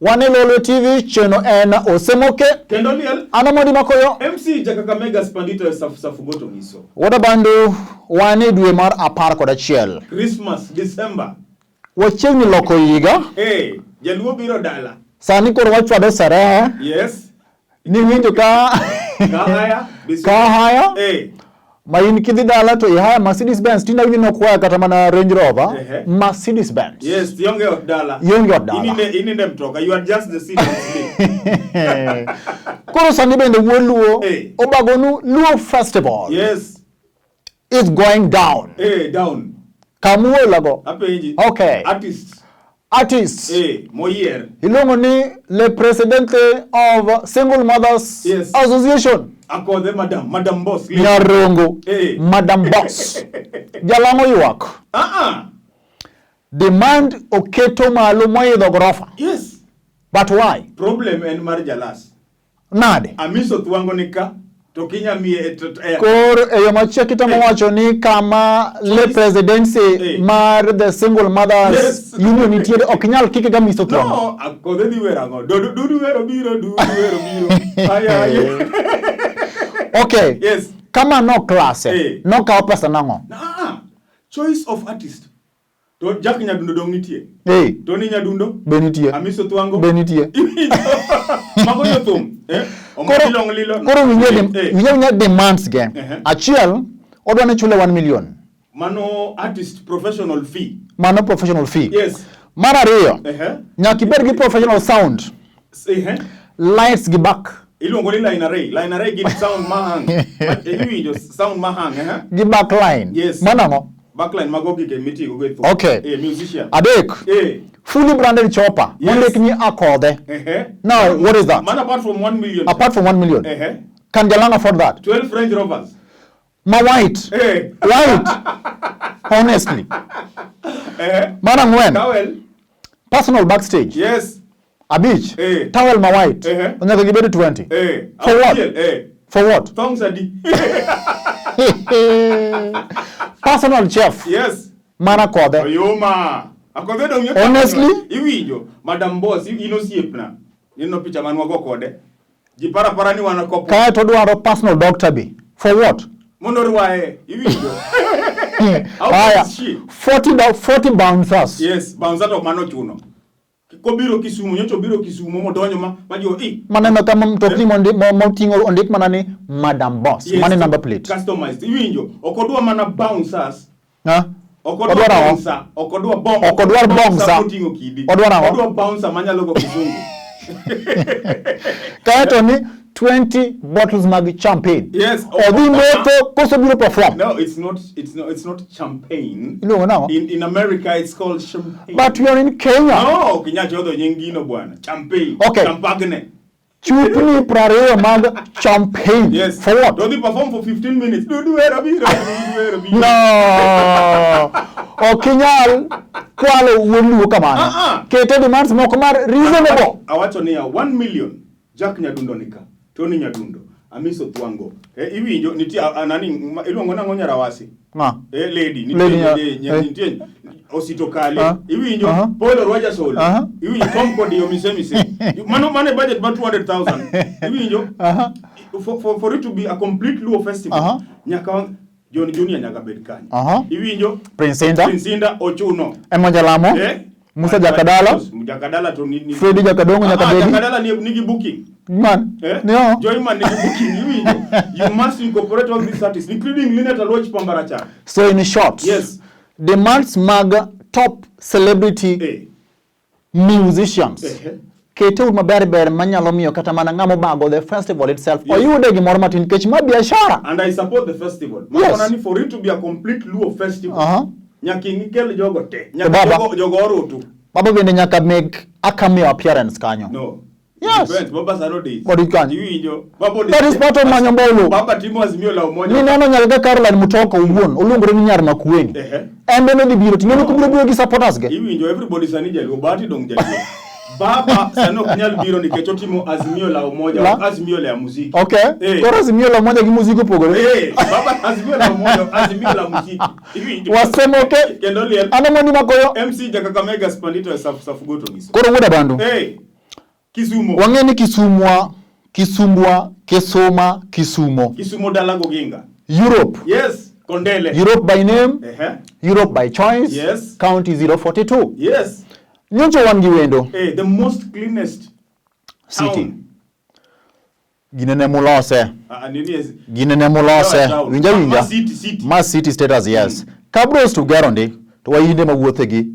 Wan e Lolwe TV, cheno en Osemoke. Kendo liel. An Omodi Makoyo. MC Jakakamega Spandito e Safu Safu Goto Ngiso. Wuod Abandu, wan e dwe mar 11. Christmas, December. Wachiegni loko higa. Hey, jaluo biro dala. Sani koro wachwado serehe. Yes. Niwinjo ka Kahaya. Ka haya. Hey. Ma in kidhi dala to ihaya Mercedes Benz, tinda winjo nokwaya kata mana Range Rover, Mercedes Benz. Yes, ionge ot dala. Ionge ot dala. Ininde mtoka, you are just the seat and sleep. Koro sani bende wuod Luo Hey. obagonu Luo Festival. Yes. Is going down. Hey, down. Kamuolago. Apenji. Okay. Artists. Artists. Hey, moyier. Iluongo ni le presidente of Single Mothers Yes. Association. Akodhe madam, madam boss. Nyarongo. Hey. Madam Boss. Jalang'o ywak. Ah ah. Demand oketo malo moidho gorofa. Yes. But why? Problem en mar jalas. Nade? Amiso thwango ni ka to kinya miye to Koro e yo machiek itemo wacho ni kama le presidency mar the Single Mothers Union nitiere ok nyal kike ga Amiso Thwango. No, akodhe dhi wero ang'o? Dudu dudu wero biro, dudu wero biro. Ay ay. Okay. Yes. Kama no klase, nokawo pesa nang'o? Ah, choice of artist. To Jack Nyadundo dong nitie. Hey. Tony Nyadundo. Be nitie. Amiso Thwango. Be nitie. Mago jothum. Eh? Koro Long lilo. Koro winjo winjo demands ge. Achiel, odwa ni chule 1 million. Mano artist professional fee. Mano professional fee. Yes. Mar ariyo, nyaka ibed gi professional sound. Lights gi back. Iluongo ni line array. Line array gin sound mahang. Iwinjo sound mahang, eh? Gi back line. Yes. Mano ang'o? Backline mago gige mitigo go e thum. Okay. Eh, musician. Adek. Eh. Fully branded chopper. Yes. Mondik ni Akodhe. Eh. Now, what is that? Man apart from 1 million. Apart from 1 million. Eh. Can Jalang afford that? 12 Range Rovers. Ma white. Eh. White. Honestly. Eh. Mar ang'wen. Towel. Personal backstage. Yes. Abich. Eh. Towel ma white. Eh. Onego gibed 20. Eh. For what? Auchiel, Eh. For what? Thongs adi. Personal chef. Yes. Mana Akodhe. Oyuma. Akodhe dong nyocha. Honestly? Iwinjo. Madam Boss, in osiepna. Ineno picha man wago kode. Ji para para ni wan kopo. Kae to dwaro personal doctor be. For what? Mondo orwaye. Iwinjo. How Haya. is she? 40 bouncers. Yes, bouncer to mano chuno. Kobiro Kisumu, nyocha obiro Kisumu modonjo ma jo i. Maneno kama mtokni moting'o ondik mana ni Madam Boss. Yes, Mane number plate. Customized. Iwinjo. Ok odwa mana bouncers. Ha? Ok odwa Odwaro ang'o? bouncer. Ok odwa bon. Ok odwar bouncer. Moting'o kidi. Odwaro ang'o? Odwa bouncer manyalo go kisungu. Kae to ni 20 bottles mag champagne. Yes. Odhi metho koso biro perform. No, it's not it's not it's not champagne. Iluongo nang'o? In America it's called champagne. But we are in Kenya. No, ok inyal chodho nying gino bwana. Champagne. Okay. Champagne. Chupni 20 mag champagne. Yes. For what? Don't they perform for 15 minutes? Dudu wero biro, dudu wero biro. No. Ok inyal kwalo wuod Luo kamano. Ah, ah. Kete demands moko mar reasonable. Awacho niya 1 million. Jack Nyadundo nika. Tony Nyadundo. Amiso Thwango. Eh, iwinjo nitie nani iluongo nang'o Nyarawasi? Ng'a? Eh, lady nitie Lady nitie nitie Osito Kale. Iwinjo Paul Orwaja Solo. Iwinjo Tom Kodiyo mise mise. Mano mano e budget mar 200,000. Iwinjo? For it to be a complete Luo festival. Nyaka John Junior nyaka bed kanyo. Iwinjo? Prince Inda. Prince Inda ochuno. Emma Jalamo. Eh? Musa Jakadala. Jakadala to ni Freddy Jakadongo nyaka bedi. Jakadala ni nigi booking. Man. Eh? No. Joyman nigi booking. Iwinjo? You must incorporate all these artists including Linet Aloch Pambaracha. So in short. Yes. Demands mag top celebrity musicians. Kete maber ber manyalo miyo kata mana ng'ama obago the festival itself oyude gimoro matin nikech ma biashara. And I support the festival. Yes. Makona ni for it to be a complete Luo festival. Nyaka ikel jogo te. Nyaka Baba. jogo orutu. Baba bende nyaka make a cameo appearance kanyo. No. Yes. Depends. Baba sano dich. Odich kanyo. Iwinjo. Baba odich. That is part of manyo mbulu. Baba timo Azimio la Umoja. Mineno nyaka ka Caroline Mutoko owuon oluongore ni nyar Makueni. En bende odhi biro ting'eni kobiro biro gi supporters ge. Iwinjo everybody sani jaluo, Bahati dong jaluo. Baba sani ok nyal biro nikech otimo Azimio la Umoja, La? ok Azimio la muziki. Okay. Koro Azimio la Umoja gi muziki opogore. Eh, baba Azimio la Umoja, Azimio la muziki. Iwinjo. Wasemoke. Kendo liel. Ano mondi makoyo. MC Jakakamega Spandito e Safu Safu Goto Ngiso. Koro wuod Abandu. Eh. Kisumo. Wang'e ni Kisumwa, Kisumbwa, Kisuma, Kisumo. Kisumo dala Goginga. Europe. Yes, Kondele. Europe by name. Uh -huh. Europe by choice. Yes. County 042. Yes. Nyocha wan gi wendo. Eh, the most cleanest city. Town. Ginene mulose. Uh, nini Ginene mulose. Winja winja. Ma city city. Ma city status yes. Kabros to gero ndi to wayinde mawuothe gi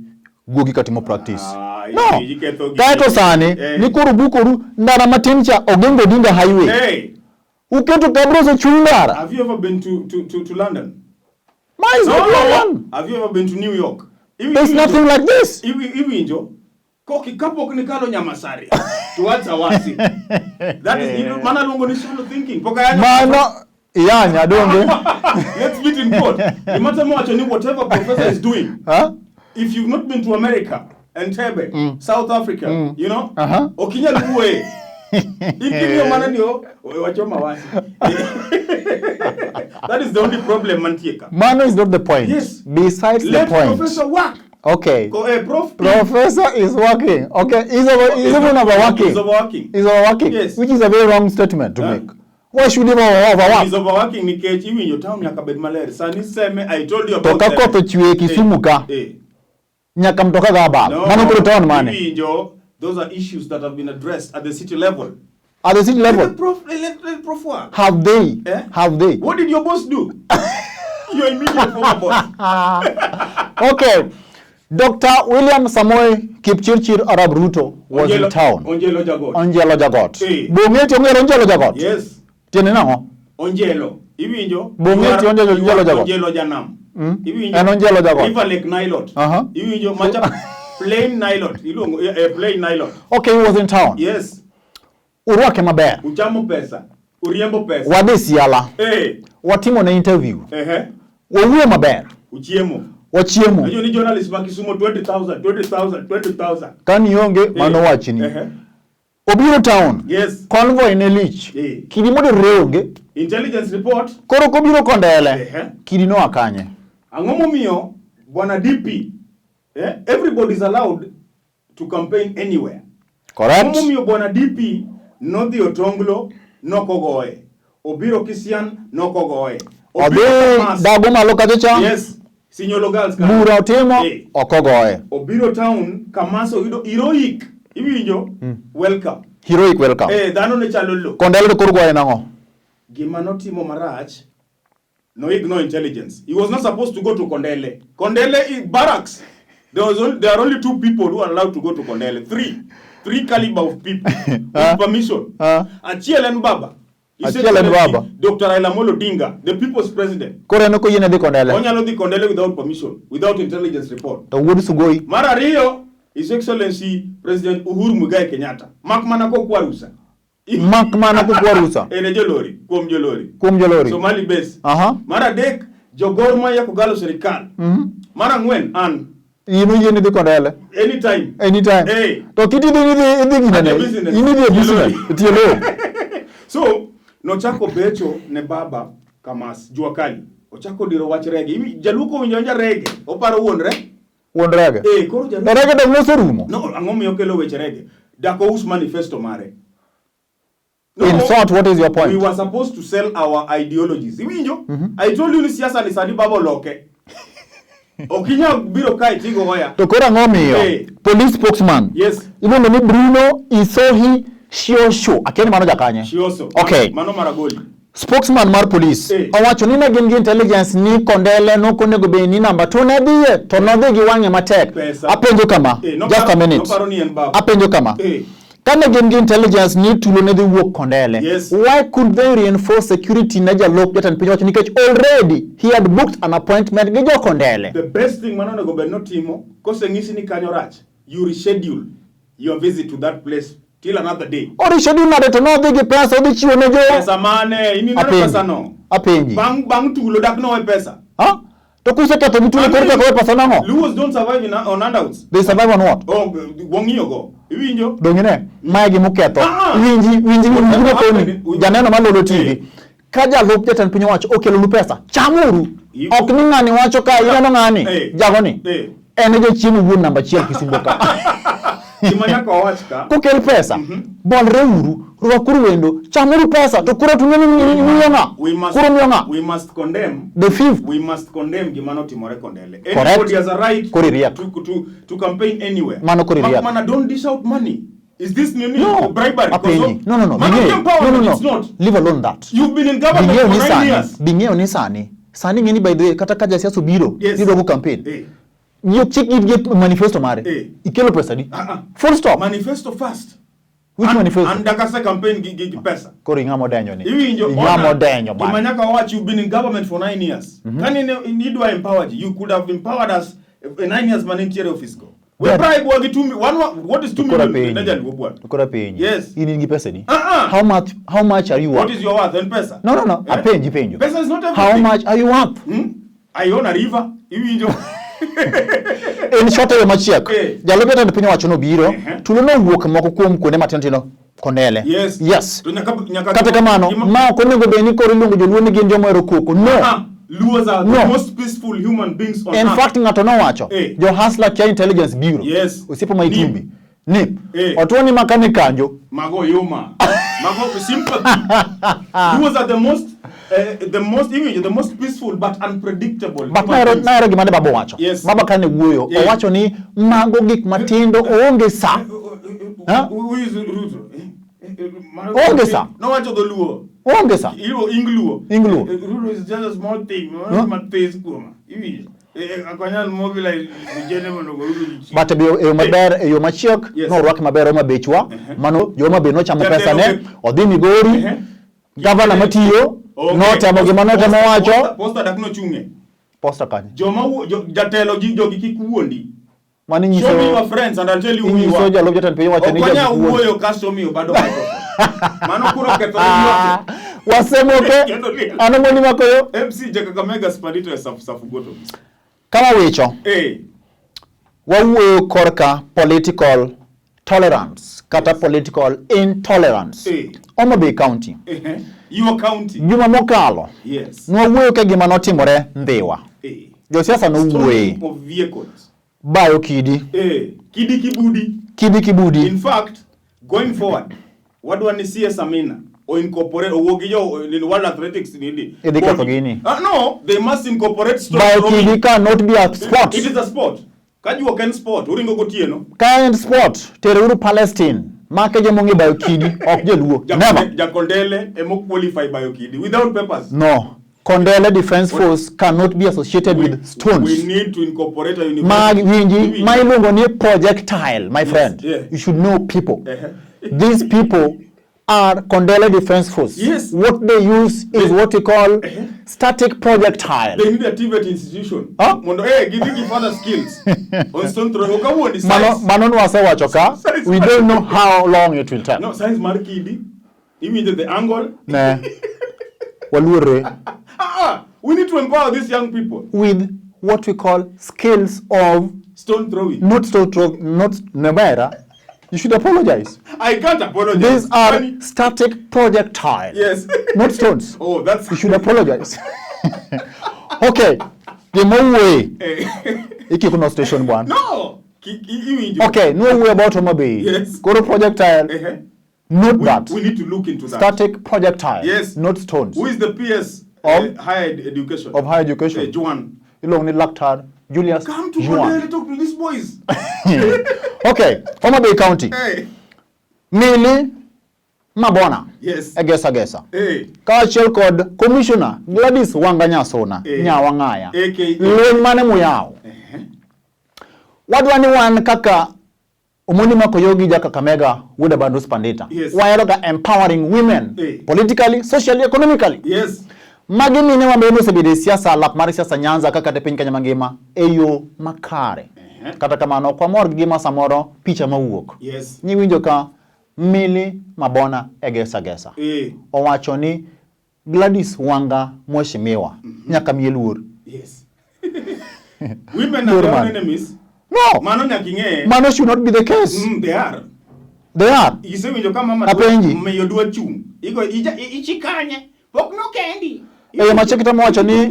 guogi katimo practice. Ah, No. Kaeto sani eh. ni koro bukoru ndara matin cha Oginga Odinga Highway. Hey. Uketo Kabros e chuny ndara. Have you ever been to London? Ma is not London. Have you ever been to New York? There's nothing like this. Iwinjo koki kapok nikalo Nyamasari towards Awasi. That is you know, mana luongo ni shallow thinking. Pok ayanyo. Mano iyanya donge. Let's meet in court. Gima temo wacho ni whatever professor is doing. Huh? If you've not been to America, Entebbe, South Africa, you know, ok inyal wuoye. Iking'iyo mana ni o, wachoma wasi. That is the only problem mantie ka. Mano is not the point. Yes. Besides Let the point. Professor work. Okay. Ko, prof, Professor is working. Okay, he's over, he's even overworking. He's overworking. He's overworking. Yes. Which is a very wrong statement to make. Why should he overwork? He's overworking nikech iwinjo town nyaka bed maler. Sani seme I told you To about ka seme. koth ochwe Kisumu ka, Eh. nyaka mtoka ga bab. No, Mano koro town mane? Iwinjo, those are issues that have been addressed at the city level. At the city level. Let prof, let prof work. Have they? Eh? Have they? What did your boss do? Your immediate former boss. Okay. Dr. William Samoei Kipchirchir Arap Ruto was in town. Onjelo Jagot. Onjelo Jagot. Eh. Bong'e ti ong'ere Onjelo Jagot. Yes. Tiende nang'o? Onjelo. Iwinjo? Bong'e ti Onjelo Jagot. Onjelo Janam. Iwinjo? En Onjelo Jagot. River Lake Nilot. Iwinjo? Macha plain Nilot. Iluongo plain Nilot. Okay, he was in town. Yes. Urwake maber. Uchamo pesa. Uriembo pesa. Wadhi Siala. Eh. Watimo ne interview. Ehe. Wawuoyo maber. Uchiemo. Wachiemo. Najua ni journalist ma Kisumo 20,000, 20,000, 20,000. Kani onge mano wachni. Ehe. Obiro town. Yes. Convoy ne lich. Eh. Kidi modire onge. Intelligence report. Koro kobiro Kondele. Ehe. Kidi noa kanye? Ang'o momiyo bwana DP everybody is allowed to campaign anywhere. Correct. Ang'o momiyo bwana DP nodhi Otonglo nokogoye. Obiro Kisian nokogoye. Odhi Kamas. Dago malo kacha cha. Yes. Sinyolo Girls ka. Bura otimo okogoye. Obiro town Kamas oyudo heroic. Iwinjo? Welcome. Heroic welcome. Dhano ne chalo lo. Kondele to koro goye nang'o? Gima notimo marach, no ignore intelligence. He was not supposed to go to Kondele. Kondele is barracks. There are only two people who are allowed to go to Kondele. Three caliber of people with permission. Achiel en baba. Achiel en baba. Dr. Raila Amolo Odinga, the people's president. Koro en ok oyiene dhi Kondele. Onyalo dhi Kondele without permission, without intelligence report. To wuod Sugoi. Mar ariyo, His Excellency President Uhuru Muigai Kenyatta. Mak mana kokwa rusa. Mak mana kokwa rusa. En e jolori, kuom jolori. Kuom jolori. Somali base. Aha. Mar adek, jo Gor Mahia kogalo sirikal. Mar ang'wen, an. In oyieni dhi Kondele. Anytime. Anytime. Hey. To kiti dhi idhi ginene. At a business. In idhi e business. Tie lori. So, nochako becho ne baba Kamas, Jua Kali. Ochako diro wach rege. Jaluo kowinjo awinja rege, oparo wuon re. Wuon rege. Koro jaluo. To rege dong noserumo. No, ang'o miyo okelo weche rege? Dak ous manifesto mare. No, In short, what is your point? We were supposed to sell our ideologies. Iwinjo? I told you ni siasa ni sani baba oloke. Ok inyal biro kae tigo hoya. To koro ang'o miyo? Police spokesman. Yes. Iluongo ni Bruno Isohi Shiosho. Akia ni mano jakanye. Shioso. Okay. Mano Maragoli. Spokesman mar police owacho ni ne gin gi intelligence ni Kondele nokonego bed ni namba 2 ne dhiye to nodhi gi wang'e matek. Pesa. Apenjo kama. Just a minute. Noparo ni en baba. Apenjo kama. Kane gin gi intelligence ni tulo ne dhi wuok Kondele. Yes. Why could they reinforce security ne jalup jatend piny owacho nikech already he had booked an appointment gi jo Kondele. The best thing mano onego bed notimo koseng'isi ni kanyo rach, you reschedule your visit to that place till another day. O reschedule nade to nodhi gi pesa odhi chiwo ne jo Pesa mane? In ineno pesa no? Apenji. Bang tulo dak nowe pesa. Ha? To kuseketho gi tulo koro chako we pesa nang'o? Luos don't survive on handouts. They survive on what? Oh, wang'iyo go. Iwinjo? Donge ne? Mae gima oketho. Winji, winji, Whatever winji koni. happened, Janeno ma Lolo TV. Ka jalup jatend piny owacho okelonu pesa, chamuru. Ok ni ng'ani wacho ka ineno ng'ani, jagoni. En e jachiemo wuon namba 1 Kisumo ka. Gima nyaka wawach ka. Kokel pesa, bolreuru, rwakuru wendo, chamuru pesa, to kura to ng'eni miyo ng'a? We must, Kura miyo ng'a? we must condemn The fifth. we must condemn gima notimore Kondele. Correct. Anybody has a right Koro iriek. to campaign anywhere. Mano koro iriek. Mak mana don't dish out money. Is this nini No. bribery? Apenji. Koso- No, no, no. Mano Bing'eyo. empowerment, No, no, no. it's not. Leave alone that. You've been in government Bing'eyo for ni 9 sani, years. bing'eyo ni sani, sani ng'eni by the way, kata ka jasiasa obiro, Yes. nidwa go campaign. Eh. Ng'iyo chik gi gi manifesto mare. Eh. Ikelo pesa di. Ah, ah. Full stop. Manifesto first. Which manifesto? And dakase campaign gi pesa. Koro ing'ama odenyo ni. Iwinjo Ing'ama odenyo Gima bana. nyaka wawach, you've been in government for 9 years. Kani ne nidwa empower ji, you could have empowered us in 9 years mane nitiere office go. We But- bribe wa gi 2 one, what is 2 Koro million penji. ne jaluo bwana? Koro penji. Yes. In in gi pesa di. Ah, ah. How much are you What worth? is your worth en pesa? No, no, no. Eh? Apenji penjo. Pesa is not How everything. much are you worth? Hmm? I own a river. Iwinjo. En short e yo machiek. Eh. Jalup jatend piny owacho nobiro. Ehe. Tulo nowuok moko kuom kuonde matindo tindo Kondele. Yes. Yes. To nyaka Kata kamano, gima- ma ok onego bed ni koro iluongo joluo ni gin joma ohero koko. No. Ah, Luos are the No. most peaceful human beings on In earth. fact, ng'ato nowacho, Eh. jo Hustler kia Intelligence Bureau. Yes. Osiepo ma Itumbi. Nip. Eh. Otuo ni makani kanjo. Mago yuma. Mago sympathy. Luos are the most image, the most peaceful but unpredictable. But human nahero beings. nahero gima ne baba owacho. Yes. Baba kane wuoyo, Yeah. owacho ni mago gik matindo oonge sa. Huh? Who is Ruto? Onge sa. Nowacho dholuo. Oonge sa. Iluo Ingluo. Ingluo. Ruto is just a small thing. Huh? Mathis kuoma. Iwinjo. Ok onyal mobilize vijende mondo go Ruto gi But e yo maber, e yo machiek, Yes. norwake maber Homa Bechwa. Mano jo Homa Bay nochamo Jatelo pesa ne, be- odhi Migori, Ehe. gavana matiyo, Okay. notemo gima notemo wacho. Posta dak nochung'e. Posta kanye? Joma jatelo gi jogi kik wuondi. Mano Show me your inyiso friends and I'll tell you who you inyiso are. jalup jatend piny owacho ni Ok wanyal jogi wuond. wuoyo kasto miyo bado microphone. Mano koro okethore yote. Wasemoke. Kendo liel. Ano mondi makoyo? MC ja Kakamega Spadito e safu safu goto. Kama wicho, Eh, wawuoyo korka political tolerance kata political intolerance. Eh. Homa Bay County. Your county. Juma mokalo, Yes. nwawuoyo ka gima notimore Ndhiwa. Josiasa nowuoye Stolen of vehicles. bayo kidi, Kidi kibudi. kidi kibudi. In fact, going forward, wadwa ni CS Amina o incorporate owuo gi jo in World Athletics nini. Idhi ketho gini. Ah, no, they must incorporate stone Bayo throwing. kidi cannot be a sport. It is a sport. Ka juok en sport, uringo gotieno. Ka en sport, tereuru Palestine. Make joma ong'e bayo kidi, ok joluo. Never. Jakondele emo qualify bayo kidi without papers. No. Kondele Defense Force cannot be associated with stones. We need to incorporate a university. Ma winji, ma iluongo ni projectile, my friend. You should know people. These people are Kondele Defense Force. Yes. What they use is what we call static projectile. They need a TVET institution. Huh? Mondo give you further skills on stone throwing. Okawuondi size. Mano nwasewacho ka, Size we don't know how long it will take. No, size mar kidi. Iwinjo the angle. Ne. Waluore We need to empower these young people. with what we call skills of Stone throwing. not stone throw, not Nemera. You should apologize. I can't apologize. These are Funny. static projectile. Yes. Not stones. Oh, that's You should apologize. Okay. Gima Eh. Ikiko no station bwana. No. Iwinjo. Okay, no way about Homa Bay. Yes. Go to projectile. Not that. We need to look into that. Static projectile. Yes. Not stones. Who is the PS Of? higher education? Of higher education. Juan. Iluongo ni Laktar Julius Come to Juan. Kondele, talk to these boys. Okay, Homa Bay County. Hey. Milly Mabona. Yes. Egesa Gesa. Hey. Kaachiel kod Commissioner Gladys Wanga Nyasona, Eh. Nyawang'aya. AKA. Lweny mane muyawo. Wadwa ni wan kaka Omondi Makoyogi ja Kakamega wuod Abandus Pandita. Yes. Wahero ga empowering women Eh. politically, socially, economically. Yes. Magi mine ma bende osebedo e siasa lap mar siasa Nyanza kaka te piny Kenya mangima e yo makare. Kata kamano ok wamor gi gima samoro picha mawuok. Yes. Niwinjo ka Milly Mabona Egesa Gesa Eh. owacho ni Gladys Wanga mheshimiwa nyaka miye luor. Yes. Women are Luor their own man. enemies. No. Mano nyaka ing'e. Mano should not be the case. They are. They are. Isewinjo ka mama Apenji. miyo dwa chung'. Igo ija ichikanye. Pok nokendi. E yo machiek temo wacho ni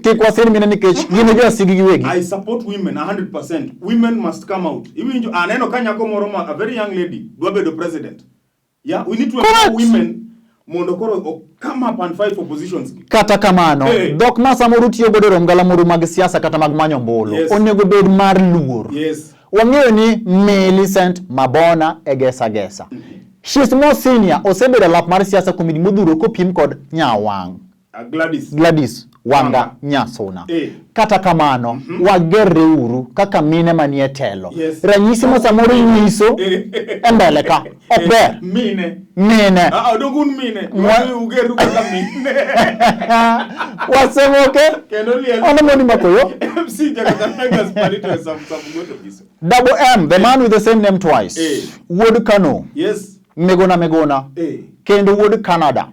Kik wasin mine nikech gin e jowasigi giwegi. I support women 100%. Women must come out. Iwinjo aneno ka nyako moro ma a very young lady dwa bedo president. Yeah, we need to empower women mondo koro o come up and fight for positions. Kata kamano, Hey. dhok ma samoro utiyo godo e rom galamoro mag siasa kata mag manyo ombulu Yes. onego bed mar luor. Yes. Wang'eyo ni Millicent Mabona Egesa Gesa. She's more senior, osebedo e lap mar siasa kuom higni modhuro kopim kod Nyawang'. Gladys. Gladys Wanga Wanga. Nyasuna. Eh. Kata kamano, wagerreuru kaka mine manie telo. Yes. Ranyisi ma samoro inyiso e mbele ka ok ber. Mine. Mine. Ah, odong un mine. Ugeru kaka mine. Wasemoke. Kendo liel. Ono moni makoyo. MC Jakakamega Spalito sam sam goto giso. Double M, the man with the same name twice. Eh. Wuod Kano. Yes. Miguna Miguna. Eh. Kendo wuod Canada.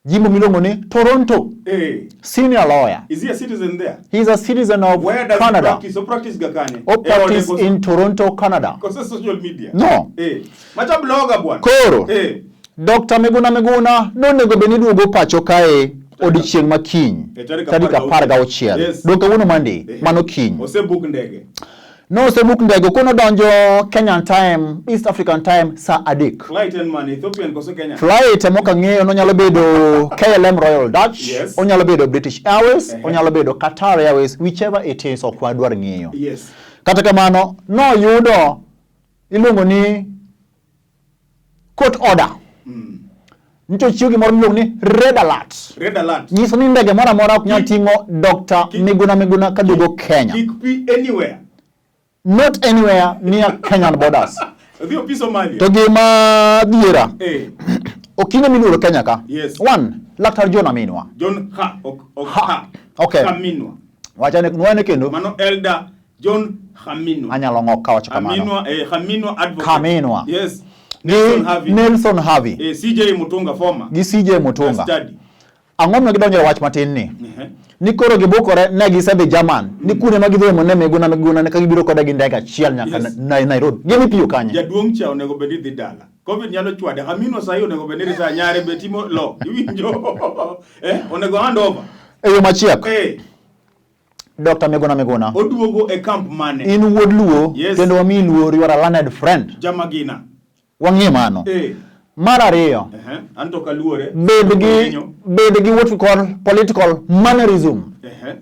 Jimbo miluongo ni Toronto. Eh. Senior lawyer. Is he a citizen there? He is a citizen of Where does Canada. he practice? So practice gakane. O practice in Toronto, Canada. Kosa social media. No. Eh. Macha blogger bwana. Koro. Eh. Dr. Miguna Miguna nonego bed ni duogo pacho kae odiechieng' ma kiny Eh, tarik tarik 16. Yes. Dong kawuono Monday, Eh. mano kiny. Osebook ndege. Nosebook ndege kono donjo Kenyan time, East African time saa 3. Flight en man Ethiopian koso Kenya. Flight mok ang'eyo nonyalo bedo KLM Royal Dutch, Yes. onyalo bedo British Airways, Ehe. onyalo bedo Qatar Airways, whichever it is ok wadwar ng'eyo. Yes. Kata kamano, noyudo iluongo ni court order. Nitie ochiw gimoro miluongo ni red alert. Red alert. Nyiso ni ndege moro amora ok nyal ting'o Dr. Miguna Miguna kaduogo Kenya. Kik pi anywhere. Not anywhere near Kenyan borders. Odhi opi Somalia. To gima dhiera, Eh. okinyi miluoro Kenya ka. Yes. One, Laktar John Aminwa. John Ha. Ok, ok Ha. ha. Okay. Haminwa. Wachane nwane kendo. Mano Elder John Haminwa. Anyalo ng'ok kawacho kamano. Haminwa, eh, Haminwa advocate. Haminwa. Yes. Gi Nelson Harvey. Nelson Harvey. Eh, CJ Mutunga former. Gi CJ Mutunga. Study. Ang'o ma gidonjo e wach matin ni? Uh-huh. Ni koro gibukore ne gisedhi German. Ni kune ma gidhiye mondo ne Miguna Miguna ne ka gibiro kode gi ndege achiel nyaka Yes. Nairobi. Gidhi piyo kanye? Jaduong' cha onego bed ni dhi dala. Covid nyalo chwade. Haminwa sahi onego bed ni retire. Nyare be timo law. Iwinjo? Eh, onego hand over. E yo machiek. Eh, Dr. Miguna Miguna. oduogo e camp mane? In wuod Luo Yes. kendo wamiyi luor, you are a learned friend. Jamagina. Wang'e mano. Eh. Mar ariyo, Uh-huh. Anto kaluore. bed gi Oyenyo. bed gi what we call political mannerism. Uh-huh.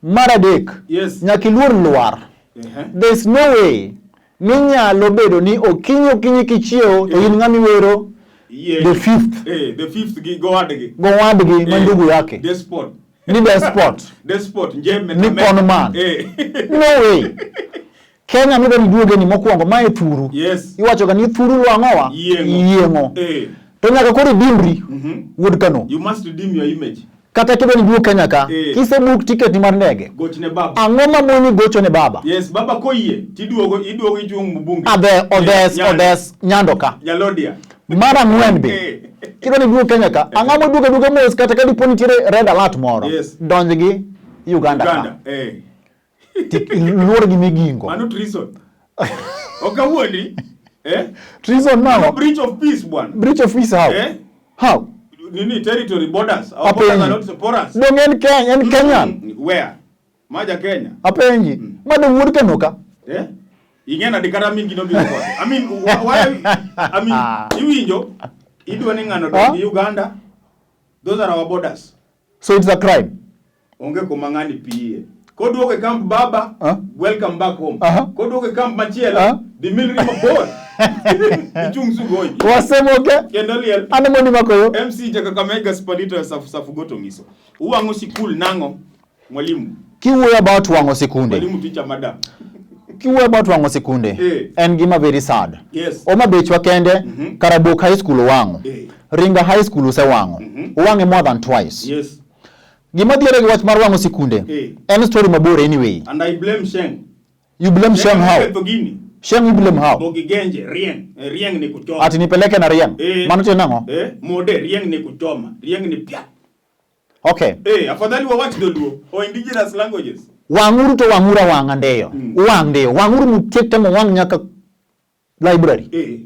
Mar adek, Yes. nyaka iluor lwar. Uh-huh. There's no way minyalo bedo ni okinyi okinyi kichiewo to in ng'ama iwero Yeah. the fifth Eh, the fifth gi gowadgi. gowadgi ma Eh, ndugu yake Despot. ni despot. Despot njeme. Ni Kameme. con man. Eh. No way. Kenya midwa ni duoge ni mokwongo mae thuru. Yes. Iwacho ga ni thuru lwang'owa Yieng'o. yieng'o. Eh. To nyaka koro idimbri wuod Kano. You must redeem your image. Kata kidwa ni duog Kenya ka, Eh. kisebook ticket ni mar ndege. Gochne baba. Ang'o ma moni gocho ne baba? Yes, baba koyie tiduogo iduogo ichung' mbunge. Adhe odhes Eh, odhes nyando ka. Nyalodia. Mar ang'wen be. Eh. Kidwa ni duog Kenya ka, ang'o moduogo aduoga mos kata ka dipo nitiere red alert moro. Yes. Donj gi Uganda, Uganda. ka. Eh. Luor gi migingo. Mano treason. Ok awuondi. Eh? Treason nang'o? Breach of peace bwana. Breach of peace how? Eh? How? Nini territory borders. Our borders Apenji. are not porous. Dong en Kenya, en Kenyan. Where? Maja Kenya. Apenji. Ma dong wuod Kano ka. Eh? Ing'e nade kata mingi nobiro kode. I mean, why I mean, iwinjo idwa ni ng'ano Huh? donj Uganda. Those are our borders. So it's a crime. Onge kuma ng'ani piye. Koduogo e camp baba, Huh? welcome back home. Aha. Koduogo e camp machielo, Huh? dhi milri mabor. Ichung' sugoi. Wasemoke. Kendo liel. An mondi makoyo. MC ja Kakamega Spalito Safu Safu Goto Ngiso. Uwang'o sikul nang'o? Mwalimu. Kiwuoyo about wang'o sikunde. Mwalimu teacher madam. Kiwuoyo about wang'o sikunde. Eh. En gima very sad. Yes. Homa Bechwa kende, Karabok High School owang'o. Eh. Ringa High School osewang'o. Owang'e more than twice. Yes. Gima dhiere gi wach mar wang'o sikunde. Eh. En story mabor anyway. And I blame Sheng. You blame Sheng how? Ketho gini. Sheng you blame how? Bogi genje, rieng. Eh, rieng ni kuchoma. Ati nipeleke na rieng. Eh. Mano tiende nang'o? Eh, mode rieng ni kuchoma. Rieng ni pia. Okay. Eh, afadhali wawach dholuo or indigenous languages. Wang'uru to wang'uru awang'a ndeyo. Uwang' ndeyo. Wang'uru mutiek temo wang' nyaka library. Eh.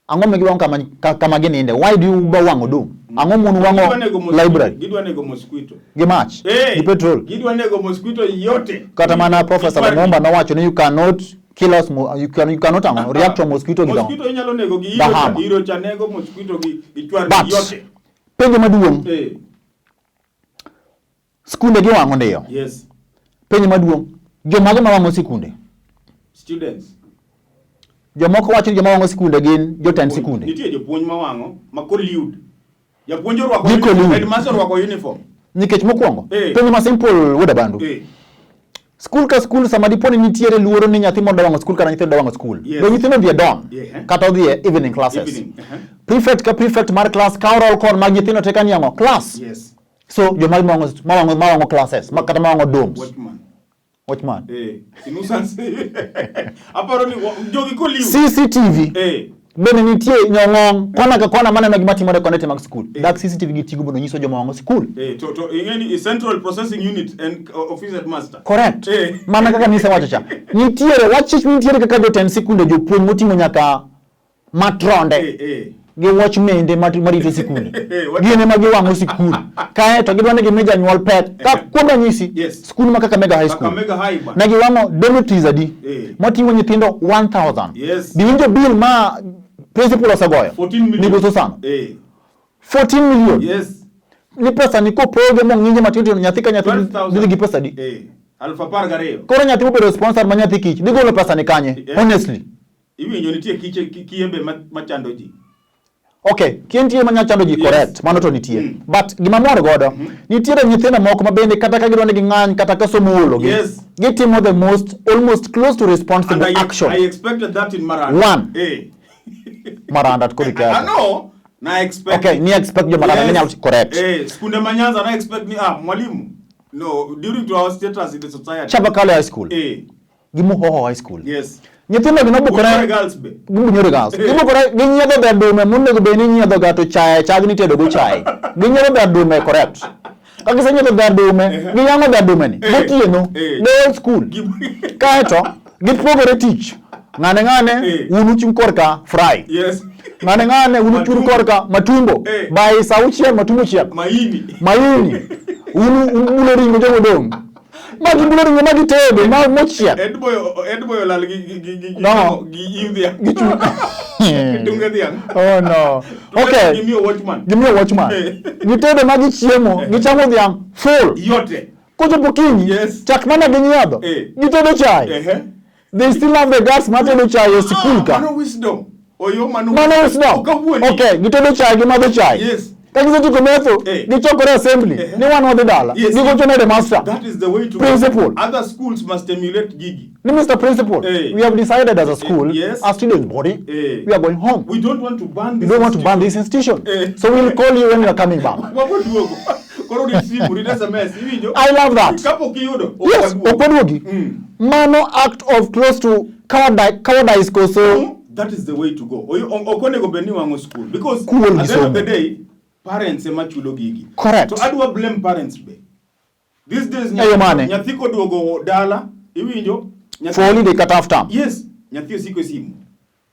Ang'o ma giwang'o kama, kama gininde? Why do you ba wang'o dum? Ang'o mon Gidwa wang'o nego mosquito. library Gidwa nego mosquito. gi mach Eh, gi petrol? Gidwa nego mosquito yote. Kata mana Professor Gitwargi. Lumumba nowacho ni you cannot kill us, you cannot ang'o, react to mosquito gi Mosquito inyalo nego gi The iro cha, hammer. iro cha nego mosquito gi gi chwargi But yote. penjo maduong', Eh, skunde gi wang'o ndiyo. yes. Penjo maduong', jomage ma wang'o sikunde? Students. Jomoko wacho ni joma wang'o sikunde gin jotend sikunde. Nitie jopuonj ma wang'o ma collude. Japuonj orwako Gi uniform, collude. headmaster orwako uniform. Nikech mokwongo, Eh. penjo ma simple wuod Abandu. Skul ka skul sama dipo ni nitiere luoro ni nyathi moro dwa wang'o skul kata nyithindo dwa wang'o skul. Yes. Do nyithindo dhi e dorm Yeah. kata odhi e evening classes. Evening, uh-huh. Prefect ka prefect mar class kawo roll call mag nyithindo te ka niang'o class. Yes. So joma mawang'o classes ma kata mawang'o dorms. Watchman. Watchman. Eh, sinusansi. Aparo ni jogi collude. CCTV. Eh. Bende nitie nyong'ong kona ka kona maneno gima timore kone te mag skul. Dak CCTV gi tigo mondo nyiso joma wang'o skul. Eh, to ing'e ni Central Processing Unit and Office Headmaster. Correct. Eh. Mana kaka nisewacho cha. Nitiere wach nitiere kaka jotend sikunde jopuonj moting'o nyaka matronde Eh, eh. gi watchmende marito sikunde. Eh, what- Gin ema giwang'o sikul. Kae to gidwa ni gimi janyuol pek. Ka kuom ranyisi, Yes. skul ma Kakamega High School. Kakamega High bana. Ne giwang'o dormitories adi? Eh. Moting'o nyithindo 1000. Yes. Biwinjo bill ma principal osegoyo? 14 million. Migoso sana. Eh. 14 million. Yes. Ni pesa ni kopoge mong'inje matindo tindo nyathi ka nyathi 12,000. dhi gi pesa di. Eh. 12,000. Koro nyathi mobedo sponsor ma nyathi kich dhi golo pesa ni kanye? Eh. Honestly. Iwinjo nitie kiche kiembe machando ji. Okay, kie nitie manya chando ji Yes. correct, mano to nitie. Mm. But gima mor godo, nitiere nyithindo moko ma bende kata ka gidwa ni ging'any kata ka somo oologi, Yes. gitimo the most almost close to And responsible action. I expected that in Maranda. One. Eh. Maranda to koro I iketho. know. Na expect. Okay, ni expect jo Maranda Yes. minyalo correct. Eh, skunde ma Nyanza na expect ni ah mwalimu. No, during to our status in the society. Chabakale High School, Eh. gi Muhoho High School. Yes. Nyithindo gi nobukore Bunyore girls be. gi Bunyore Girls. Eh. Gibukore ginyiedho dher dume monego bed ni inyiedho ga to chae chagni itedo go chae. Ginyiedho dher dume correct. Ka gisenyiedho dher dume, giyang'o dher dume ni Eh. gotieno Eh. the whole school. Kaeto gipogore tich. Ng'ane ng'ane Eh. un uchung' korka fry. Yes. Ng'ane ng'ane un uchung' Matumbo. korka matumbo. Eh. By sa auchiel matumbo chiek. Maini. Maini. Un ubulo ringo jomodong'. Ma gibulo ringo ma gitedo ma mochiek. Edboy Edboy olal gi gi gi gi No. gi iw dhiang'. Gi chung'. Tunge dhiang'. Oh no. Okay. Gimiyo watchman. Gimiyo watchman. Eh. Gitedo ma gichiemo, gichamo dhiang' full. Yote. Kochopo kinyi, Yes. chak mana ginyiedho. Eh. Gitedo chai. Ehe. They still have the guts mar tedo chai e sikul ka. Mano wisdom. Oyo mano. Mano wisdom. Ok awuondi. Okay, gitedo chai, gimadho chai. Yes. Ka gisetieko metho, Eh. gichokore assembly. Eh. Ni wan wadhi dala. Yes. Gigocho ne headmaster. That is the way to Principal. Other schools must emulate Gigi. Ni Mr. Principal, Eh. we have decided as a school, Yes. a student body, Eh. we are going home. We don't want to ban We this. don't want to ban this institution. Eh. So we'll call you when you are coming back. Wabo duogo. Koro rit simu, rit SMS, iwinjo? I love that. Kapok iyudo. ok Yes, waduogo. ok waduogi. Mano act of close to cowardice koso That is the way to go. Oyo- Ok onego bed ni wang'o school because Kuol gi at the end of somo. the day parents ema chulo gigi. Correct. To adwa blame parents be. These days E yo mane? nyathi koduogo dala, iwinjo? Nyathi- for holiday kata half term. Yes, nyathi osiko e simu.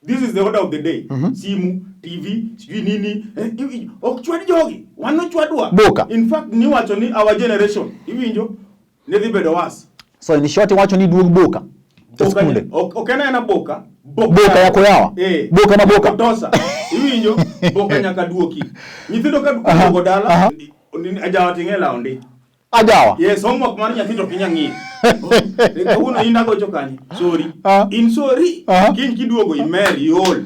This is the order of the day. Simu, TV, sijui nini. Eh, ok chwad jogi. Wan nochwadwa. Boka. In fact, niwacho ni our generation, iwinjo, ne dhi bedo worse. So in short iwacho ni duog boka e Boka skunde. Ok en aena boka. Boka yako yawa. Eh. Boka ma boka. Kotosa. Iwinjo, boka nyaka duoki. Nyithindo ka duogo dala, ajawa ting'e law ndi. Ajawa. Yes, homework mar nyathi to ok inyal ng'iyo. Kawuono in agocho kanye? Sorry. In sorry. Kiny kiduogo imer, iol.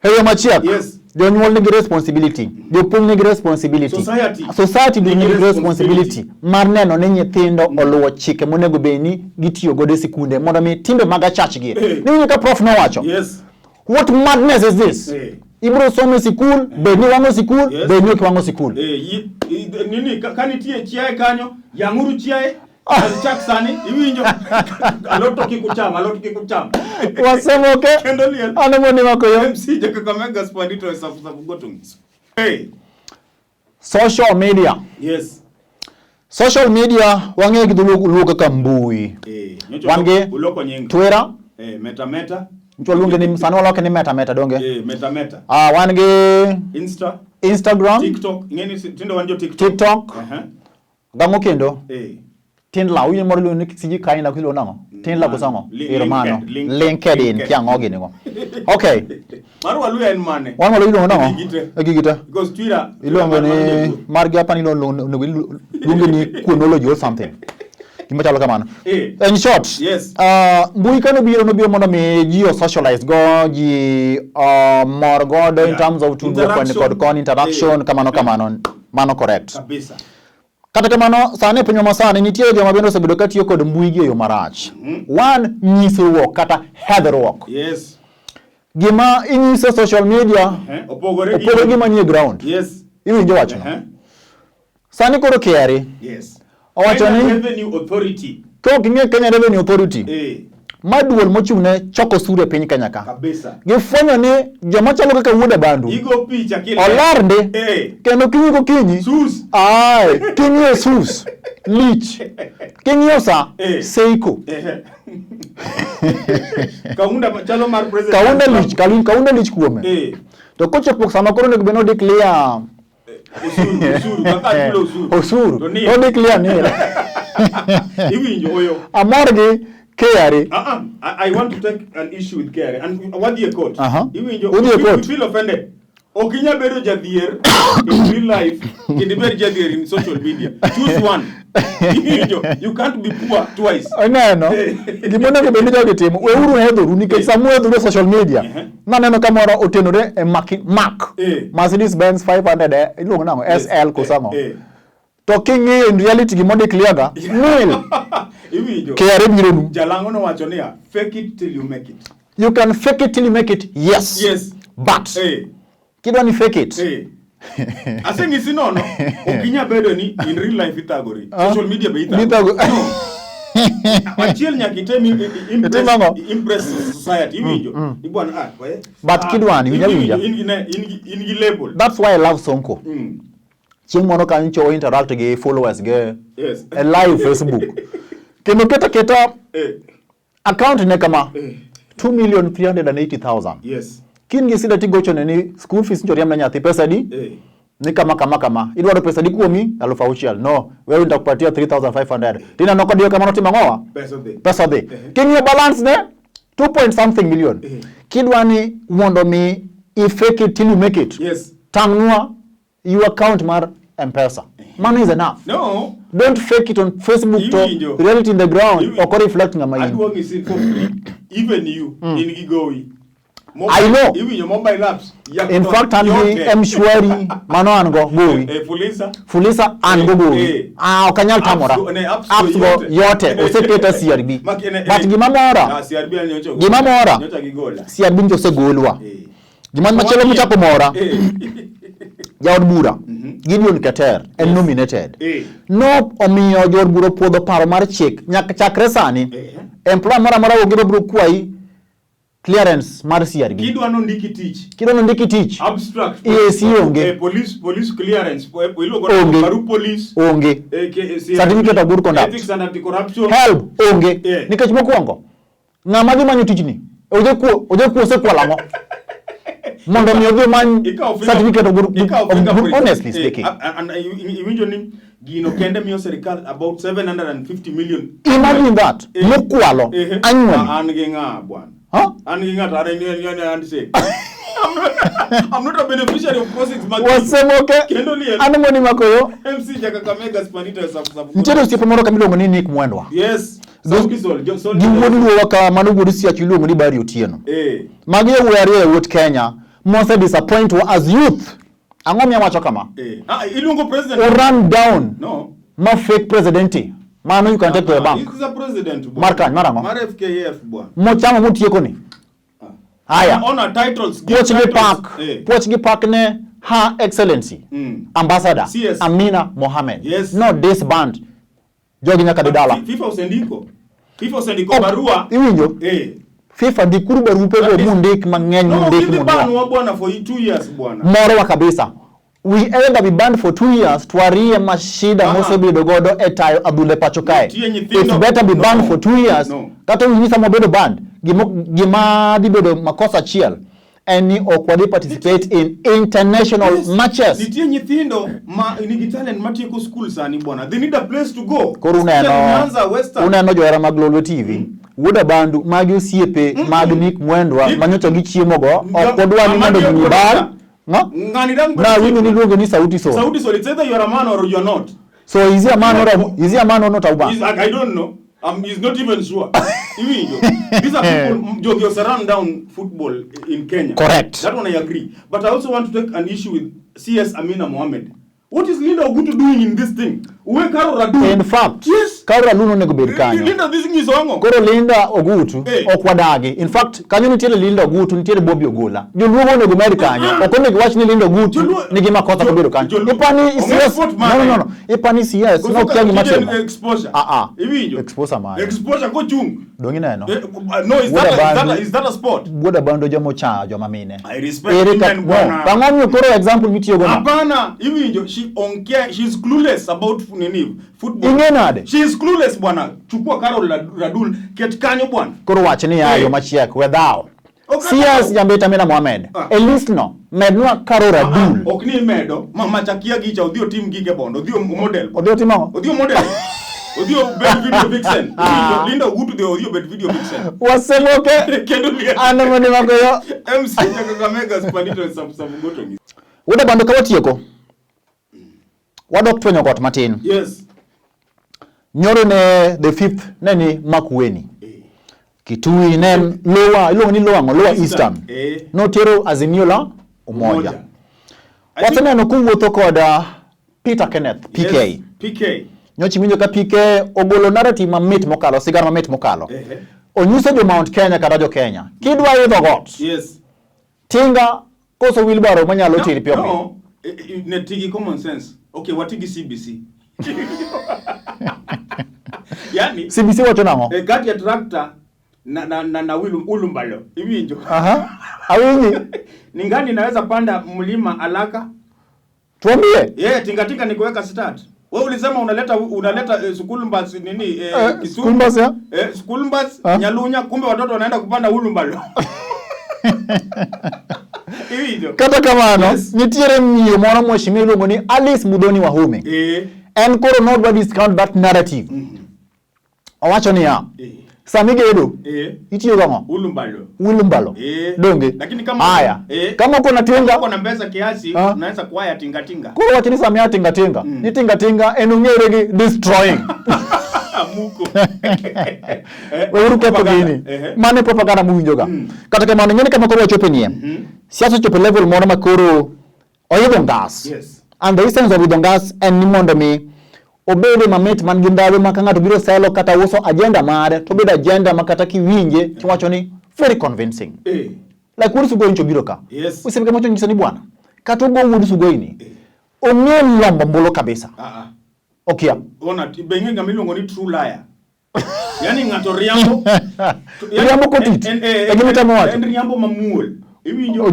E yo machiek, Yes. jonyuol nigi responsibility, jopuonj nigi responsibility, Society. society Nigi nigi responsibility responsibility. mar neno ni nyithindo oluwo chike monego bed ni gitiyo godo e sikunde mondo mi timbe mag achachgi. Eh. Niwinjo ka prof nowacho, Yes. what madness is this? Eh. Ibiro somo e sikul, bed ni wang'o sikul, Yes. bed ni ok iwang'o sikul. Eh, nini ka nitie chiaye kanyo, yang'uru chiaye. Chak sani, iwinjo. Alot to kik ucham, alot kik ucham. Wasemoke. Kendo liel. An emondi mako yo. MC ja Kakamega Spandito e safu safu gotungs. Hey. Social media. Yes. Social media wang'eyo gi dholuo kaka mbui. Eh, nyocha Wan gi uloko nying. Twitter. Eh, Meta Meta. Nyocha waluonge ni sani waloke ni Meta Meta donge? Eh, Meta Meta. Ah, wan gi Insta. Instagram, TikTok, ing'eni tinde wan jo TikTok. TikTok, gang'o kendo? Tindla, winyo moro iluongo ni siji kaina iluongo nang'o? Tindla koso ang'o? Ero mano. LinkedIn, kia ang'o gini go. Okay. Mar Waluya en mane? Wan Waluya iluongo nang'o? E gigi te. E gigi te. Because Twitter. Iluongo ni margi hapa ni onego iluonge ni kuonology or something. Gima chalo kamano. In short, mbui ka nobiro nobiro mondo mi ji o socialize go, ji mor godo in terms of tudruok koni kod koni, interaction, kamano kamano. Mano correct. Kabisa. Kata kamano, sani e pinywa masani nitie joma bende osebedo ka tiyo kod mbui gi e yo marach. One, nyisruok kata hedhruok. Gima inyiso social media Opogore opogore gi manie ground. Iwinjo wachno? Sani koro KRA owacho Kenya ni Revenue Authority. Ka ok ing'eyo Kenya Revenue Authority, ma duol mochung' ne choko osuru e piny Kenya ka. Kabisa. Gifwenyo ni joma chalo kaka Wuod Abandu Igo picha kile. oler ndi kendo kinyi kokinyi Sus. Aye, king'iyo sus lich. King'iyo sa Seiko. Kaunda chalo mar president. Kaunda lich, kaunda lich kuome. To kochopo sama koro onego bed ni odeclare Osuru, osuru, kaka chulo osuru. Osuru. To ni. Odeclare ni. Iwinjo oyo. Amor gi KRA. I want to take an issue with KRA and wadhi e court. Iwinjo, Udhi e court. we feel offended. Ok inyal bedo jadhier in real life kendo ibed jadhier in social media. Choose one. Iwinjo, you can't be poor twice. Ineno, gima onego bed ni jogi timo, weuru hedhoru nikech sama uhedhoru e social media, naneno ka moro otenore e Mac, Mercedes Benz 500, iluongo nang'o? SL koso ang'o? To king'iyo in reality gima odeclare ga, nil. Iwinjo. KRA biro nu. Jalang'o nowacho niya, fake it till you make it. You can fake it till you make it, yes. But, kidwa ni fake it. Aseng'isi nono, ok inyal bedo ni in real life ithagori. Social media be ithago. Ithago. No. Achiel nyaka item Itim ang'o? impress society, iwinjo. Ni bwana, we. But kidwani, winja winja. In gi label. That's why I love Sonko. Chieng' moro ka nyocha o interact gi followers ge e live Facebook. Kendo keta keta account ne kama 2,380,000. Kin gi sida tigochone ni school fees nyocha oriemb ne nyathi pesa adi? Ni kama kama kama. Idwaro pesa di kuomi? 6,000. No, wewe nitakupatia 3,500. Tineno kodiyo kamano timo ang'owa? Pesa dhi. Pesa dhi. King'iyo balance ne 2 point something million. Kidwa ni mondo mi i fake it till you make it. Tang'nwa your account mar M-Pesa. Money is enough. No. Don't fake it on Facebook to Iwinjo. reality in the ground. Iwinjo. Ok reflect ng'ama in. Adwa ng'isi for free. Even you, in gi gowi. I know. Iwinjo mobile apps. In fact, an gi Yote. M-Shwari, mano an go gowi. Fuliza. Fuliza an go gowi. Ok anyal tamora. Apps go, ne, apps Apps go go yote. yote. Oseketa CRB. Mak, ne, But gima mora. CRB an nyocha Gima mora. Nyocha gigola. CRB nyocha osegolwa. Gima machielo mochako mora. Jaod bura Gideon Keter en nominated. No omiyo jood bura opuodho paro mar chik nyaka chakre sani. Employer moro amora onge mabiro kwayi clearance mar CRB. Kidwa nondiki tich. Kidwa nondiki tich. Abstract. EAC onge. Police clearance. Iluongo Onge. baru police. Onge. CRB. Certificate of good conduct. Ethics and anti-corruption. Help onge. Nikech mokwongo ng'ama dhi manyo tijni ojekuo osekwalo ang'o? Mondo mi odhi omany certificate of good, Ikawo of good, fingerprint. honestly speaking. Iwinjo ni gino kende miyo serikal about 750 million. Imagine that. Mokwalo annually. An gi ng'a bwana? Huh? An gi ng'a to an en handshake. I'm not a beneficiary of proceeds mag Wasemoke. Kendo liel. An moni makoyo. MC ja Kakamega Spanita safu safu. Nitiere osiepe moro kamiluongo ni Nick Mwendwa. Yes. Sauti Sol, Sol. Gi wuod Luo ka mano wuod Siach iluongo ni Barry Otieno. Magi yawuoyi ariyo yawuot Kenya mose disappoint wa as youth. Ang'o miyo awacho kama? Iluongo president. O run down. No. Ma fake presidenti. Mano you can take to the bank. He's a president bwana. Mar kany, mar ang'o? Mar FKF bwana. Mochamo motieko ni. Haya. Honor titles, give Puoch gi titles. pak. Puoch gi pak ne Her Excellency. Ambassador CS. Amina Mohamed. Yes. No disband. Jogi nyaka dhi dala. FIFA osendiko. FIFA osendiko barua. Iwinjo? FIFA ndikuru barupe go mundik mang'eny No, mundik gidhi mundik. ban wa bwana for 2 years bwana. Morowa kabisa. We either be banned for 2 years to arie mashida mosebedo godo e tayo adhula e pacho kae. Nitie nyithindo. It's better be banned No. for 2 years. No. Kata unyisa mobedo banned, gima dhi bedo makosa achiel en ni ok wadhi participate in international matches. Nitie nyithindo ma nigi talent matieko school sani bwana. They need a place to go. Koro uneno, Nyanza, Western. uneno johera mag Lolwe TV. Wuod Abandu, magi osiepe mag Nick Mwendwa manyocha gichiemo go, ok odwa ni mondo Magi ji bar. No? Ng'ani dang' Na winjo ni iluonge ni Sauti Sol. Sauti Sol, it's either you are a man or you are not. So is he a man or a, is he a man or not a woman? He's, I don't know. He's not even sure. Iwinjo. These are people, Jogi Ose run down football in Kenya. Correct. That one I agree. But I also want to take an issue with CS Amina Mohamed. What is Linda Ogutu doing in this thing? Uwe Carol Radull. In fact, Yes. Carol Radull onego bed kanyo. Linda this nyiso ang'o? Koro Linda Ogutu Eh. ok wadagi. In fact, kanyo nitiere Linda Ogutu, nitiere Bobby Ogola. Joluo onego med kanyo. Ok onego wach ni Linda Ogutu nigi makosa kobedo kanyo. Ipani Ong'e CS sport No, no, no, no. Ipani CS Koso no kia gima tije timo. Exposure. Ah, ah. Iwinjo. Exposure mane? Exposure kochung'. Dong ineno. No, is Wuod that, a, is, that Abandu- a, is that a sport? Wuod Abandu joma ochayo joma mine. I respect Ere women, ka- no. bwana. Ang'o miyo koro example mitiyogo no? Hapana, iwinjo, she onkia, she's clueless about nini football. Ing'e nade? She is clueless bwana. Chukua Carol Radull, ket kanyo bwana. Koro wach ni ya Eh. yo machiek we dhaw. Ok CS adhaw. Jambita Amina Mohamed. Ah. E list no, mednwa Carol Radull. Ok ni imedo, mama chakia gicha odhi otim gige bondo, odhi o model. Odhi otimo ang'o? Odhi o model. Odhi obed video vixen. Iwinjo, Linda Ogutu dhi odhi obed video vixen. Wasemoke. Kendo liel. An mondo magoyo. MC cha Kakamega Spanito Samgoto. Wuod Abandu ka watieko. Wadok twenyo got matin. Yes. Nyoro ne the fifth ne ni Makueni. Kitui ne en Lower, iluongo ni Lower ang'o? Lower Eastern. Eh. Notero Azimio la Umoja. I think- Waseneno kowuotho kod Peter Kenneth, PK. Yes, PK. Nyocha iwinjo ka PK ogolo narrative mamit mokalo, sigana mamit mokalo. Ehe. Onyiso jo Mount Kenya kata jo Kenya, kidwa idho got, Yes. tinga koso wheelbarrow manyalo tiri piyo piyo. No, ne tigi common sense. Okay, watigi CBC. Yani, CBC wacho nang'o? Kati ya tractor na ulumbalo. Iwinjo. Aha. Awinji. Ni ngani naweza panda mlima alaka? Tuambie. Yeah, tinga tinga ni kuweka start. Wewe ulisema unaleta school bus nini Kisumu. School bus, ya? School bus Ah. Nyalunya, kumbe watoto wanaenda kupanda ulumbalo. Iwinjo. Kata kamano, Yes. nitiere miyo moro mheshimiwa iluongo ni Alice Muthoni Wahome. En koro nodwa discount that narrative. Owacho niya, sama igedo, itiyo gang'o? Ulumbalo. Ulumbalo. Donge? Lakini kama Haya. Kama uko na tinga, uko na pesa kiasi, Ah. unaweza kuhaya tinga tinga. Koro wacho ni sama ya tinga tinga, ni tinga tinga en ong'ere gi destroying. Amuko. Weuru ketho Propaganda. gini. Mano e propaganda muwinjoga. Kata kamano, ing'e ni kama koro wachope nie. Siasa ochopo e level moro ma koro oidho ngas. Yes. And the essence of idho ngas en ni mondo mi obede mamit man gi ndhadhu ma ka ng'ato biro selo kata uso agenda mare, to obedo agenda ma kata kiwinje tiwacho ni very convincing. Like Wuod Sugoi nyocha obiro ka. Yes. Osiepe moko nyiso ni bwana, kata ogo Wuod Sugoi ni, ong'e lombo ombulu kabisa. Okia. Ona, be ing'e ng'ama iluongo ni true liar. Yani ng'ato riambo. Yani, Riambo kotit. E gima itemo wacho. En riambo mamuol. Iwinjo?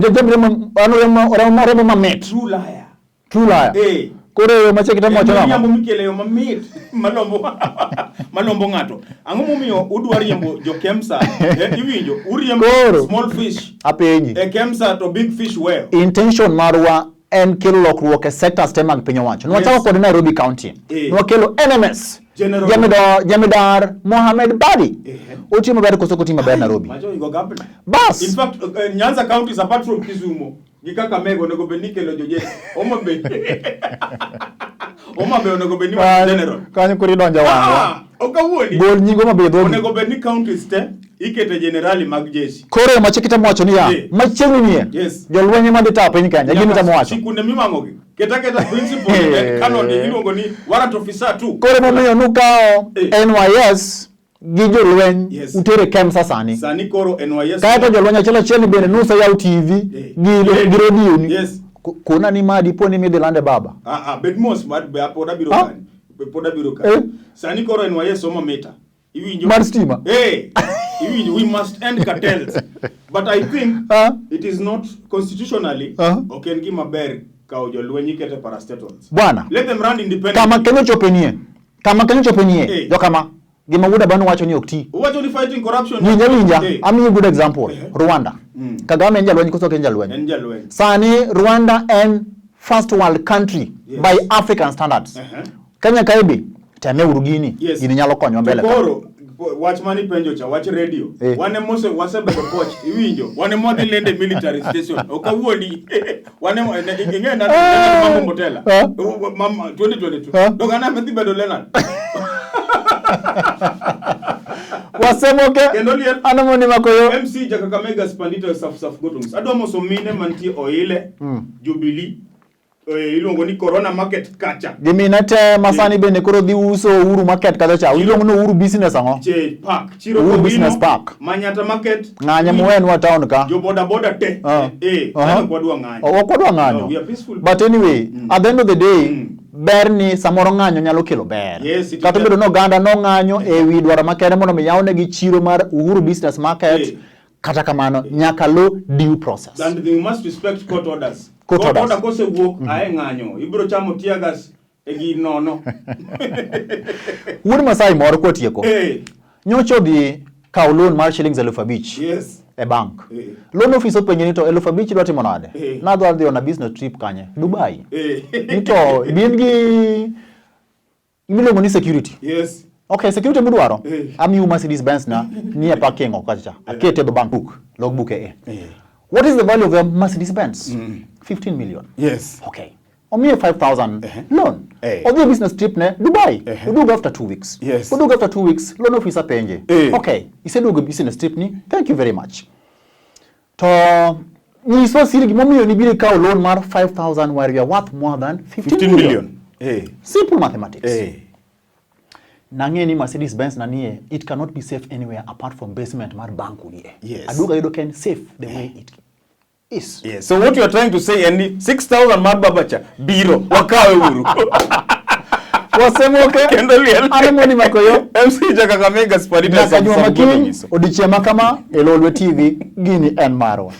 Riambo mamit. True liar. True liar. Koro e yo machiek itemo wacho En nang'o? riambo mikelo e yo mamit malombo ng'ato. Ang'o momiyo udwa riembo jo Kemsa? Iwinjo? Uriembo Koro. small fish. Apenji. E Kemsa to big fish where? Intention marwa en kelo lokruok e sectors te mag piny owacho. Nwachako Yes. kod Nairobi County. Nwakelo NMS. General. Jamidar Mohamed Badi. Otiyo maber koso ok otiyo maber Nairobi? Macho igo governor. Bas. In fact, Nyanza County is apart from Kisumu. Gi Kakamega onego bed ni ikelo jojeshi. Homa Bay. Homa Bay onego bed ni Kanyo- general. Kanyo koro idonjo wang'wa. Ok awuondi. Gol nying Homa Bay e dhogi. Onego bed ni counties te ikete generali mag jeshi. Koro machiek itemo wacho niya, machiegni nie. Jolweny ema dhi tayo piny Kenya, gima itemo wacho. Sikunde miwang'o gi. Keta keta principal en canon iluongo ni warrant officer tu. Koro emomiyo nukawo NYS gi jolweny utere KEMSA sani. Sani koro NYS. Kaeto jolweny achiel achiel ni bende nuseyawo TV gi radio ni. Kona ni ma dipo ni midhi lande baba. Bed mos, pod abiro kanyo. Pod abiro kanyo. Sani koro NYS somo mita. Iwinjo? Mar stima. Iwinjo, we must end cartels. But I think it is not constitutionally ok en gima ber kawo jolweny ikete parastatals. Bwana. Let them run independently. Kama Kenya ochope nie. Kama Kenya ochope nie. Jokama. Gima Wuod Abano wacho ni ok ti. Uwacho ni fighting corruption. Winja winja, amiyi good example. Rwanda. Kagame en jalweny koso ok en jalweny? En jalweny. Sani Rwanda en first world country Yes. by African standards. Kenya kae be temie uru gini. Yes. Gini nyalo konyowa mbele ka. Koro wach mane ipenjo cha wach radio. Eh. Wan ema wasebedo coach iwinjo. Wan ema wadhi lende military station. Ok awuondi. Wan ema ing'e na Mambo Mbotela. Eh. Mama 2022. Eh. Donge an ema dhi bedo Leonard. Wasemoke. Kendo liel. An Omondi Makoyo. MC ja Kakamega Spandito Saf Saf Gotums. Adwa moso mine mantie Oile, Jubilee, iluongo ni Corona Market kacha. Gi mine te ma sani bende koro dhi uso Uhuru Market kacha cha. Iluongo ni Uhuru Business ang'o? Che Park, Chiro Uhuru Kowino, Business Park. Manyata Market. Ng'anye muwenwa town ka. Jo boda boda te. Ok wadwa ng'anyo. Ok wadwa ng'anyo. No, we are peaceful. But anyway, at the end of the day, ber ni samoro ng'anyo nyalo kelo ber. Yes, it Kata does. obedo ni oganda nong'anyo e wi dwaro makende mondo mi yawnegi chiro mar Uhuru Business Market. Kata kamano, nyaka lu due process. And they must respect court orders. Court orders. Order kosewuok ae ng'anyo. Ibiro chamo tear gas e gir nono. Wuod Masai moro kwatieko. Nyocha odhi kawo loan mar shillings 5,000 e bank. Loan office openje ni to 5,000 idwa timo nade? Nadwa dhi on a business trip kanye? Dubai. Ni to bin gi miluongo ni security. Yes. Okay, security mudwaro. Amiu Mercedes Benz na ni e parking oko kacha cha. Akete e bank book, logbook e. What is the value of your Mercedes Benz? 15 million. Yes. Okay. Omiye 5,000 loan. Odhi e business trip ne Dubai. Oduogo after 2 weeks. Yes. Oduogo after 2 weeks, loan officer penje. Okay, iseduogo e business trip ni. Thank you very much. To nyiswa siri gimomiyo nibiro ikawo loan mar 5,000 where you are worth more than 15, 15 million. million. Simple mathematics. Nang'e ni Mercedes Benz na nie, it cannot be safe anywhere apart from basement mar bank unie. Yes. Aduogo ayudo ka en safe the way it is. Yes. So what you are trying to say en ni 6,000 mar babacha biro wakawe uru. Wasemoke. Kendo liel. An Omondi Makoyo. MC ja Kakamega Spandito Nyaka Saf juma Saf makiny, Gotums. odiechieng' ma kama e Lolwe TV, gini en marwa.